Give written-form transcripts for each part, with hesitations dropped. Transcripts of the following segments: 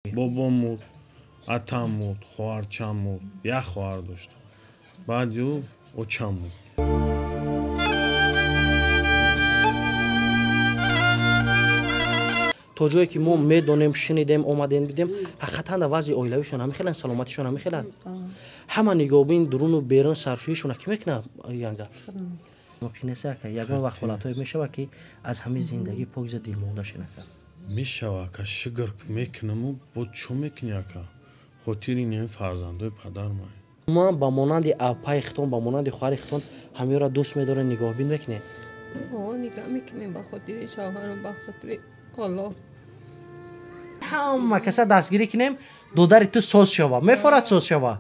Бобом мурд, атам мурд, хоҳарчам мурд, як хоҳар доштам. Баъди ӯ очам мурд. То ҷое ки мо медонем, шунидем, омадем, дидем, ҳақиқатан дар вазъи оилавишон ҳамин хеланд, саломатишон ҳамин хеланд. Ҳама нигоҳбин дуруну берун саршӯишона кӣ мекунад янга? Мумкин нест ака, ягон вақт ҳолатҳое мешавад, ки аз ҳамин зиндагӣ покиза дилмонда шен ака. Мешава ака, шукр мекунаму бо чо мекунӣ ака? Хотири ин фарзандои падармай. Ман ба монанди апаи хитон, ба монанди хоҳари хитон ҳамёро дӯст медорем, нигоҳбин мекунем. Нигоҳ мекунем ба хотири шавҳарам, ба хотири Аллоҳ. Ҳама каса дастгирӣ кунем, додари ту соз шава, мефорад соз шава.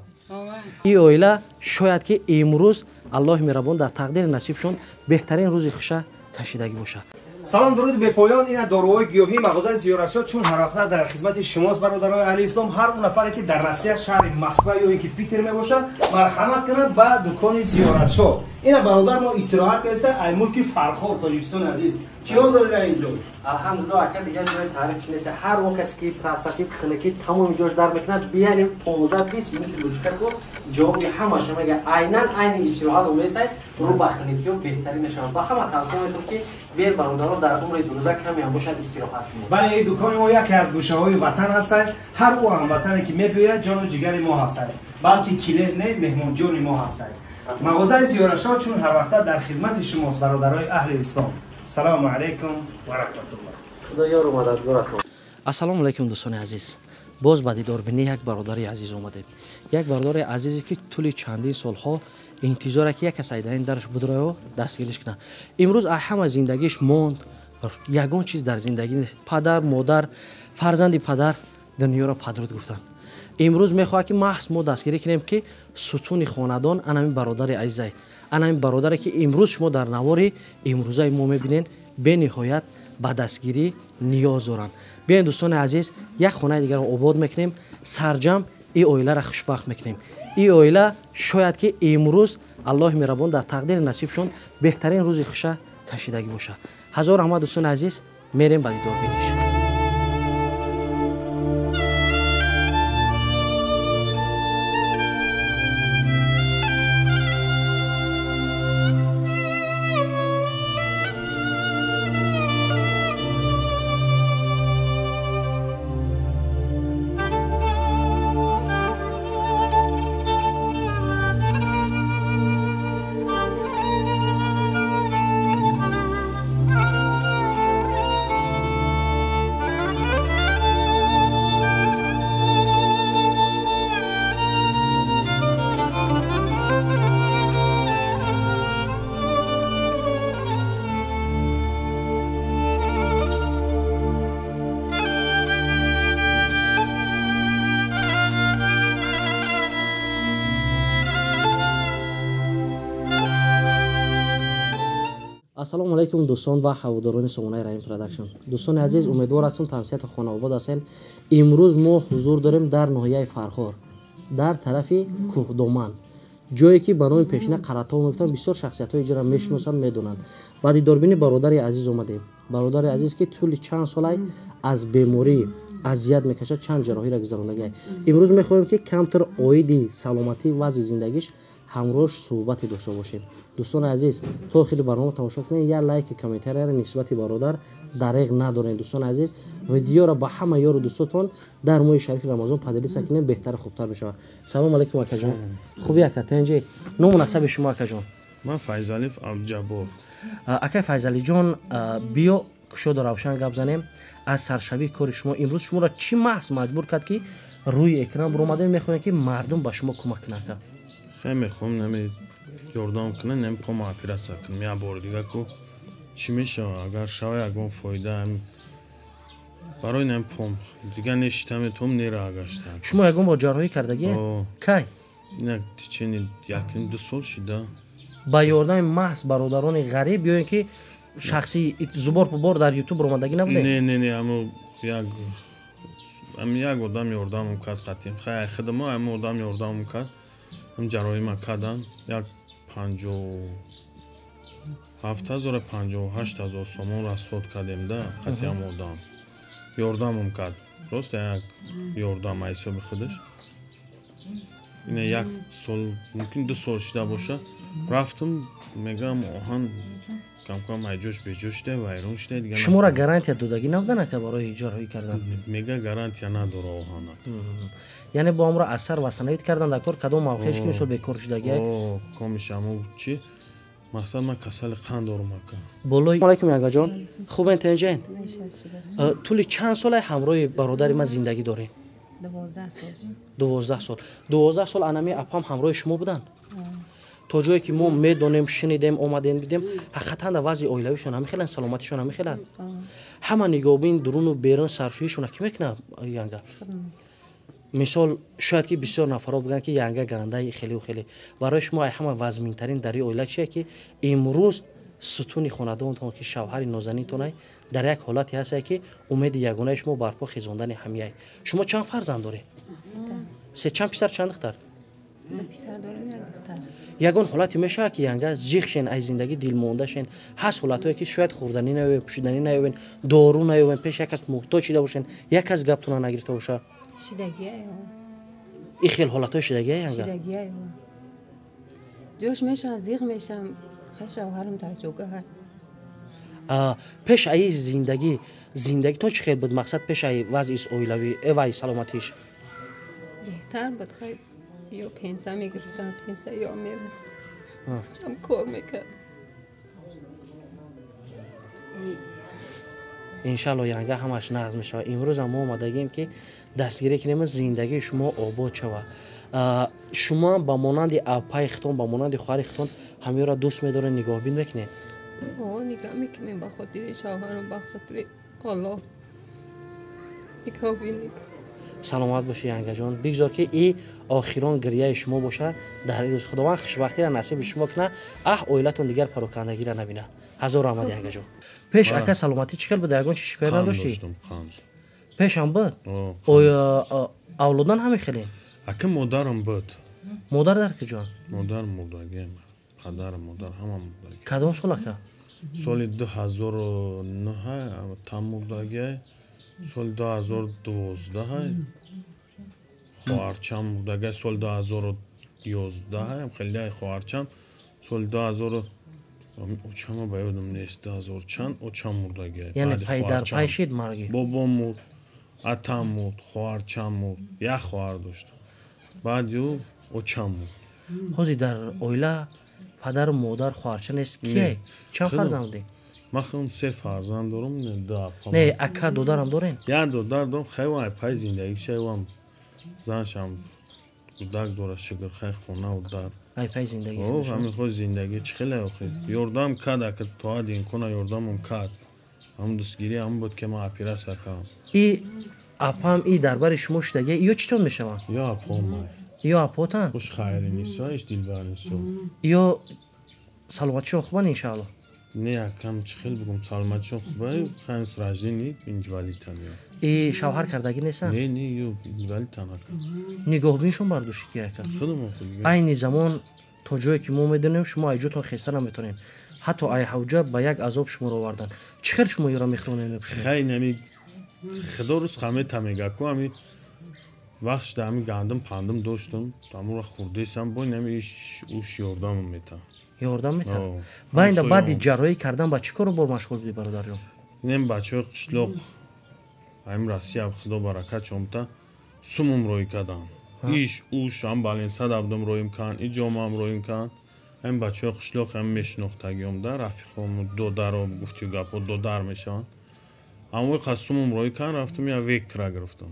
Ин оила шояд ки имрӯз Аллоҳи меҳрабон дар тақдири насибшон беҳтарин рӯзи хуша кашидагӣ бошад. Салом, дуруди бепоён. Ина доруҳои гиёҳии мағозаи Зиёратшо чун ҳарвақта дар хизмати шумост, бародарони аҳли ислом. Ҳар он нафаре ки дар Россия, шаҳри Москва ё ин ки Питер мебошад, марҳамат кунад ба дукони Зиёратшо. Ина бародар мо истироҳат кардаста ай мулки Фархор, Тоҷикистони азиз. Чиҳо доред инҷо? Алҳамдулиллоҳ ака, дигар ҷои таъриф нест. Ҳар он касе ки простатит, хунукӣ, тамоми ҷош дар мекунад, биярем 15-20 минути лучкаку ҷавоби ҳамаша мега. Айнан айни истироҳатро месайд, рӯ ба хунукиё беҳтарин мешавад. Ба ҳама тавсия метавон ки бер бародаро дар умри дурӯза каме ҳам бошад истироҳат кунед. Бале, ин дукони мо яке аз гӯшаҳои ватан ҳастад. Ҳар ӯ ҳамватане ки мебиёяд, ҷону ҷигари мо ҳастад, балки килет не, меҳмонҷони мо ҳастад. Мағозаи Зиёратшо чун ҳарвақта дар хизмати шумост, бародарои аҳли ислом. Салому алайкум ва раҳматуллоҳ. Худо ёру мададгоратон. Ассалому алайкум, дӯстони азиз. Боз ба дидорбинии як бародари азиз омадем. Як бародари азизе ки тӯли чандин солҳо интизоре ки як кас айдаин дараш будроё дастгириш кунад. Имрӯз ҳама зиндагиш монд, ягон чиз дар зиндагӣ нест. Падар, модар, фарзанди падар дунёро падруд гуфтанд. Имрӯз мехоҳад ки маҳз мо дастгирӣ кунем, ки сутуни хонадон анамин бародари азизай, анамин бародаре ки имрӯз шумо дар навори имрӯзаи мо мебинед, бениҳоят ба дастгирӣ ниёз доранд. Биёед, дӯстони азиз, як хонаи дигарро обод мекунем, сарҷам ин оиларо хушбахт мекунем. Ин оила шояд ки имрӯз Аллоҳи меҳрабон дар тақдири насибшон беҳтарин рӯзи хуша кашидагӣ бошад. Ҳазор раҳмат, дӯстони азиз, мерем ба дидорбиниш. Ассалому алайкум, дӯстон ва ҳаводорони сомонаи Раҳим Продакшн. Дӯстони азиз, умедвор ҳастам, тансиҳату хонаобод ҳастед. Имрӯз мо ҳузур дорем дар ноҳияи Фархор, дар тарафи Кӯҳдоман, ҷое ки ба номи пешина Қаратов мегуфтанд. Бисёр шахсиятҳои иҷора мешиносанд, медонанд. Ба дидорбини бародари азиз омадем. Бародари азиз ки тӯли чанд солай аз беморӣ азият мекашад, чанд ҷарроҳиро гузарондагиай. Имрӯз мехоҳем ки камтар оиди саломатӣ, вазъи зиндагиш ҳамроҳш суҳбате дошта бошем. Дӯстони азиз, то охири барнома тамошо кунед, як лайки, комментарияро нисбати бародар дареғ надоред. Дӯстони азиз, видеоро ба ҳама ёру дӯстотон дар моҳи шарифи Рамазон поделиться кунед, беҳтару хубтар мешавад. Салому алайкум, акаҷон. Хуби ака, тенҷи? Ному насаби шумо, акаҷон? Ман Файзалиев Абдуҷаббор. Акай Файзалиҷон, биё кушоду равшан гап занем аз саршавии кори шумо. Имрӯз шуморо чӣ маҳз маҷбур кард, ки рӯи экран буромадем, мехоҳем ки мардум ба шумо кӯмак кунанд, ака? Хеле мехоҳам нами ёрдам кунанд, нами пома оператсия кунам як бори дига ку чӣ мешава, агар шава ягон фоида барои нами пом дига нешита метавонам, нера гашта. Шумо ягон бор ҷарроҳӣ кардагӣ? Кай? Инак течени 1-2 сол шида. Ба ёрдами маҳз бародарони ғариб ё ин ки шахси зубор бор дар Ютуб омадагӣ набудем? Не, не, не, амо як ами як одам ёрдамам кард қатъи. Хай, хидмо ами одам ёрдамам кард. Ам ҷарроҳима кардан, як 57 0, 58 000 сомон расход кардем да, қатъи ам одам ёрдамам кард. Просто як ёрдам аз ҳисоби худаш. Ина як сол, мумкин 2 сол шида боша. Рафтам, мегӯям оҳан кам-кам айҷош беҷо шуда, вайрон шуда. Дига шуморо гарантия додагӣ набудан ака барои ҷарроҳӣ кардан? Мега гарантия надора оҳана. Яъне бо амро аз сар васаноид кардан дар кор кадом мавқеаш ки мисол бекор шудагӣ? Комишаму чи мақсад ман касали қанд дорам ака. Болои алайкум ягаҷон, хубен тенҷен? Тӯли чанд сола ҳамроҳи бародари ман зиндагӣ дорем? 12 сол. 12 сол. 12 сол анами апам ҳамроҳи шумо буданд? То ҷое ки мо медонем, шунидем, омадем, дидем, ҳақиқатан дар вазъи оилавишон ҳамин хеланд, саломатишон ҳамин хеланд. Ҳама нигоҳбин дуруну берун саршӯишона ки мекунад янга? Мисол шояд ки бисёр нафарҳо бигӯянд ки янга гандаи хелеу хеле. Барои шумо ай ҳама вазминтарин дари оила чие ки имрӯз сутуни хонадонтон ки шавҳари нозанинтонай дар як ҳолате ҳастае ки умеди ягонаи шумо барпо хезондани ҳамияй. Шумо чанд фарзанд доред? Се. Чанд писар, чанд духтар? Ягон ҳолате мешавад ки янга зиқ шен, аз зиндагӣ дилмонда шен? Ҳаст ҳолатҳое ки шояд хӯрданӣ наёбен, пӯшиданӣ наёбен, дору наёбен, пеш як кас муҳтоҷ шида бошен, як кас гаптона нагирифта боша? Ин хел ҳолатҳои шидагия янга? Ҷош мешавам, зиқ мешавам, шавҳарам дар ҷогаҳ. Пеш аи зиндагӣ, зиндагитон чӣ хел буд? Мақсад пеш аи вазъи оилавӣ, ваи саломатиш? Беҳтар буд, хай ё пенсия мегирифтам, пенсия ё мерасид. Чам кор мекард. Иншалло янга ҳамаш нағз мешавад. Имрӯзам мо омадагием ки дастгирӣ кунем, зиндагии шумо обод шавад. Шумо ба монанди апаи хитон, ба монанди хоҳари хитон ҳамёро дӯст медоред, нигоҳбин мекунед? Нигоҳ мекунем ба хотири шавҳарам, ба хотири Аллоҳ. Нигоҳбин мекунем. Саломат бошӣ янгаҷон. Бигзор ки и охирон гирияи шумо бошад дар ин рӯз. Худованд хушбахтиро насиби шумо кунад, аҳ оилатон дигар парокандагиро набинад. Ҳазор раҳмат янгаҷон. Пеш ака саломатӣ чӣ хел буд? Ягон чи шикоят надоштӣ? Пешам буд? Авлодан ҳамин хеле? Ака модарам буд. Модар дар куҷо? Модар мурдагӣ, падарам, модар ҳама мурдагӣ. Кадом сол ака? Соли 2009 там мурдагӣ. Соли 2012 хоҳарчам мурдагӣ, соли 2011 хеле хоҳарчам, соли 2000 очама ба ёдам нест, 2000 чанд очам мурдагӣ. Яъне пайдарпай шид марги? Бобом мурд, атам мурд, хоҳарчам мурд, як хоҳар доштам. Баъд ю очам мурд. Ҳозир дар оила падару модар, хоҳарча нест? Кие? Чанд фарзанд будед? Ман худам 3 фарзанд дорам, 2 апа. Не, ака додарам дорен? Як додар дорам, хай ай пай зиндагӣ шайвам. Заншам кӯдак дора, шукр, хай хонаву дар. Ай пай зиндагӣ. О, ҳамин худ зиндагӣ чӣ хеле охи. Ёрдам кард, ака то ҳадди имкона ёрдамам кард. Ҳамун дастгирӣ ҳамун буд ки ман оператсия кардам. И апам и дар бари шумо шудагӣ, ё читон мешаванд? Ё апом. Ё апотан? Хуш хайринисо, иш дилбарнисо. Ё саломатишон хубан иншаалло? Не, акам чӣ хел бигӯм, саломатишон хуба, хайн с рождения инвалидтан. И шавҳар кардагӣ нестан? Не, не, ё инвалидтан ака. Нигоҳбиншон бардошти ки ака? Худам охи. Айни замон то ҷое ки мо медонем, шумо айҷотон хеста наметонем. Ҳатто ай ҳавҷа ба як азоб шуморо овардан. Чӣ хел шумо ёро мехӯронем, мепӯшем? Хай нами худо рӯз хамета мега ку ами вақт шуда ами гандум пандум доштум, тамура хӯрдесам, бо нами уш ёрдамам мета. Ёрдам мета? Баъд баъди ҷарроҳӣ кардан ба чӣ кору бор машғул будӣ, бародарҷон? Инем бачаҳои қишлоқ ҳамин Россия худо баракат чомта сумум роӣ кардам. Иш уш ҳам баленсада будам роим кан, иҷомам роим кан. Ҳамин бачаҳои қишлоқ ҳам мешинохтагиём да, рафиқому додаро гуфтию гапҳо додар мешаванд. Ҳамои қад сумум роӣ кан, рафтам я вектора гирифтам.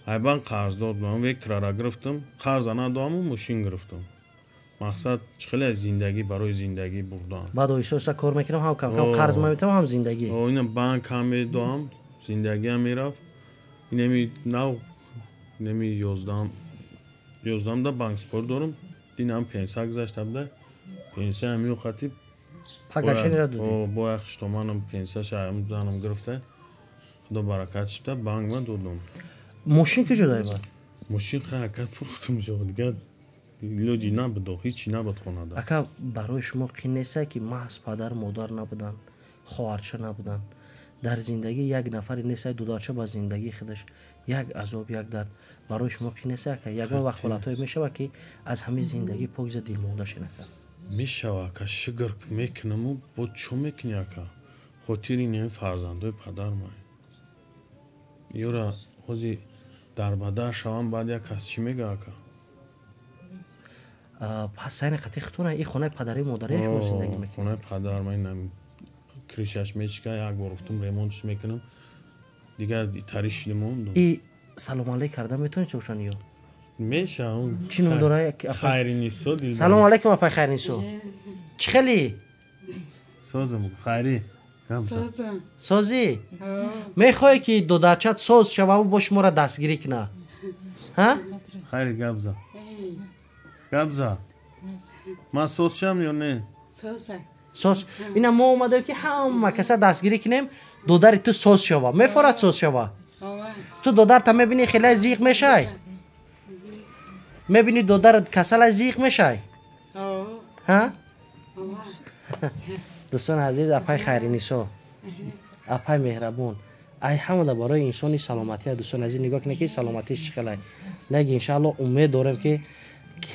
Айбан қарздор будам, векторара гирифтам, қарза надоаму мошин гирифтам. Мақсад чӣ хеле зиндагӣ барои зиндагӣ бурдан. Баъд оҳиста оҳиста кор мекунам, ҳам кам-кам қарз меметам, ҳам зиндагӣ. Ина банк ҳам медоам, зиндагиам мерафт. Инами нав инами 11-да банк спор дорам. Динам пенсия гузашта буда. Пенсия ҳами оқати пагашинро додӣ. Бо як хуштоманам пенсияша занам гирифта. Худо баракат шуда, банк ма додам. Мошин куҷо дай бад? Мошин хай ака фурӯхтам шо, дигар лоҷи набуд, ҳичи набуд хонада. Ака барои шумо қин неста ки маҳз падар модар набуданд, хоҳарча набуданд, Дар зиндагӣ як нафаре нестай, дударча ба зиндагии худаш як азоб, як дард. Барои шумо қӣ нест, ака? Ягон вақт ҳолатҳое мешавад, ки аз ҳамин зиндагӣ покиза дилмонда шен, ака? Мешава, ака, шукр мекунаму бо чо мекунӣ, ака, хотири ин фарзандои падармай ёра ҳози дарбадар шавам, баъд як кас чӣ мега, ака? Пас сайни қати хутуна и хонаи падарию модария шумо зиндагӣ мекунед? Хонаи падар ман, крышаш мечика, як бор уфтум, ремонтш мекунам, дигар тари шудим. И салом алейк карда метавонед ошан ё? Меша. Чӣ ном дора? Хайринисо. Салом алейкум, апай Хайринисо, чӣ хели? Созам, хайри. Созӣ? Мехоҳе, ки додарчат соз шававу бо шуморо дастгирӣ куна, ҳа? Хайри, гапза, гапза, ман соз шам ё не? Соз. Ина мо омадем, ки ҳама каса дастгирӣ кунем, додари ту соз шава. Мефорад соз шава? Ту додарта мебинӣ, хеле зиқ мешай. Мебинӣ, додарат касала, зиқ мешай, ҳа? Дӯстони азиз, апай Хайринисо, апай меҳрабон, ай ҳамада барои инсони саломатия. Дӯстони азиз, нигоҳ кунед, ки саломатиш чӣ хелай. Лекин иншаалло умед дорем, ки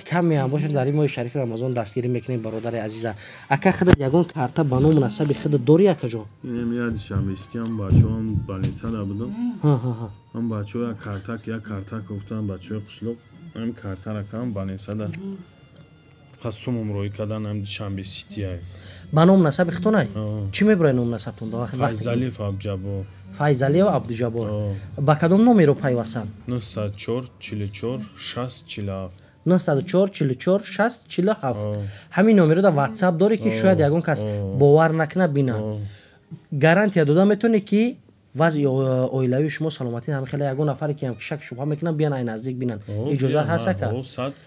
каме ҳам бошад, дар ин моҳи шарифи Рамазон дастгирӣ мекунем бародари азиза. Ака, худат ягон карта ба ному насаби худат дорӣ, акаҷон? Душанбестиам, бачаҳоам больницада будам, ҳам бачаҳо як картак, як картак гуфтан, бачаҳои қишлоқ ҳам картара кам больницада қасумум рӯй кардан, ҳам Душанбе Сития. Ба ному насаби худтонай? Чӣ мебурай ному насабтон? Файзалиев Абдуҷаббор. Файзалиев Абдуҷаббор. Ба кадом номеро пайвастанд? 904 44 60 47. 904 44 60 47. Ҳамин номеро дар Ватсап дорӣ, ки шояд ягон кас бовар накунад, бинад? Гарантия дода метавонӣ, ки вазъи оилавии шумо, саломатӣ ҳам хеле? Ягон нафаре ки ҳам шак шубҳа мекунанд, биян, ай наздик бинанд. Иҷозат ҳаст, ака?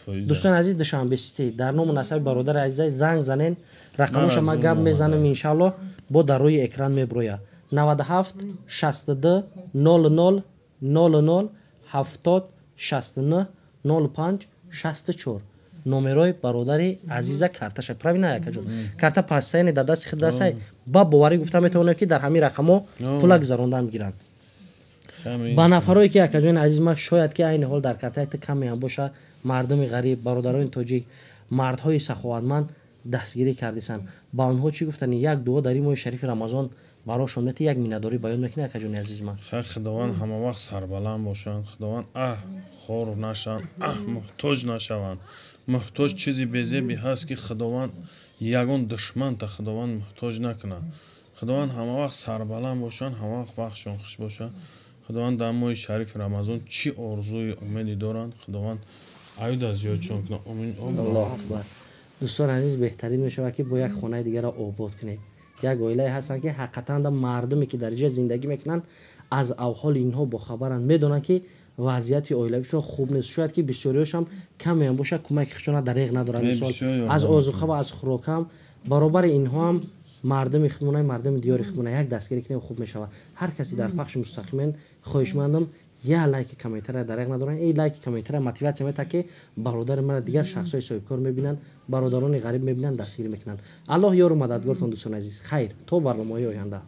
Дӯстони азиз, Душанбе Сити дар ному насаби бародари азизай занг занен. Рақамоша ман гап мезанам, иншаалло бо дар рӯи экран меброя: 97 62 00 00 70 69 05 64. Номерои бародари азиза, карташа, правильно, акаҷон? Карта пастаяне дар дасти худ дастай. Ба боварӣ гуфта метавонем, ки дар ҳамин рақамҳо пула гузаронда мегиранд. Ба нафарое ки, акаҷони азиз ман, шояд ки айни ҳол дар картаи ту каме ҳам боша, мардуми ғариб, бародарони тоҷик, мардҳои саховатманд дастгирӣ кардисанд, ба онҳо чӣ гуфтани? Як дуо дар ин моҳи шарифи Рамазон барошон мети, як миннатдорӣ баён мекунӣ, акаҷони азиз ман? Худованд ҳама вақт сарбаланд бошанд, Худованд аҳ хор нашаванд, аҳ муҳтоҷ нашаванд. Муҳтоҷ чизи безебе ҳаст, ки Худованд ягон душманта Худованд муҳтоҷ накунад. Худованд ҳама вақт сарбаланд бошанд, ҳама вақт вақтшон хуш бошад. Худованд дар моҳи шарифи Рамазон чӣ орзую умеде доранд, Худованд аюда зиёдшон кунад. Омин. Аллоҳу акбар. Дӯстони азиз, беҳтарин мешавад, ки бо як хонаи дигарро обод кунем. Як оилае ҳастанд, ки ҳақиқатан мардуме, ки дар ҷа зиндагӣ мекунанд, аз авҳоли инҳо бохабаранд, медонанд, ки вазъияти оилавишон хуб нест. Шояд ки бисёриҳошам камеам бошад, кӯмаки худшона дареғ надоранд, мисол, аз озуқа ва аз хӯрокам. Баробари инҳоам мардуми худмона, мардуми диёри худмона як дастгирӣ кунем, хуб мешавад. Ҳар касе дар пахши мустақимен, хоҳишмандам, я лайки, комментария дареғ надоранд. Эй лайки, комментария мотиватсия метаҳад, ки бародари мана дигар шахсҳои соҳибкор мебинанд, бародарони ғариб мебинанд, дастгирӣ мекунанд. Аллоҳ ёру мададгортон, дӯстони азиз. Хайр, то барномаҳои оянда.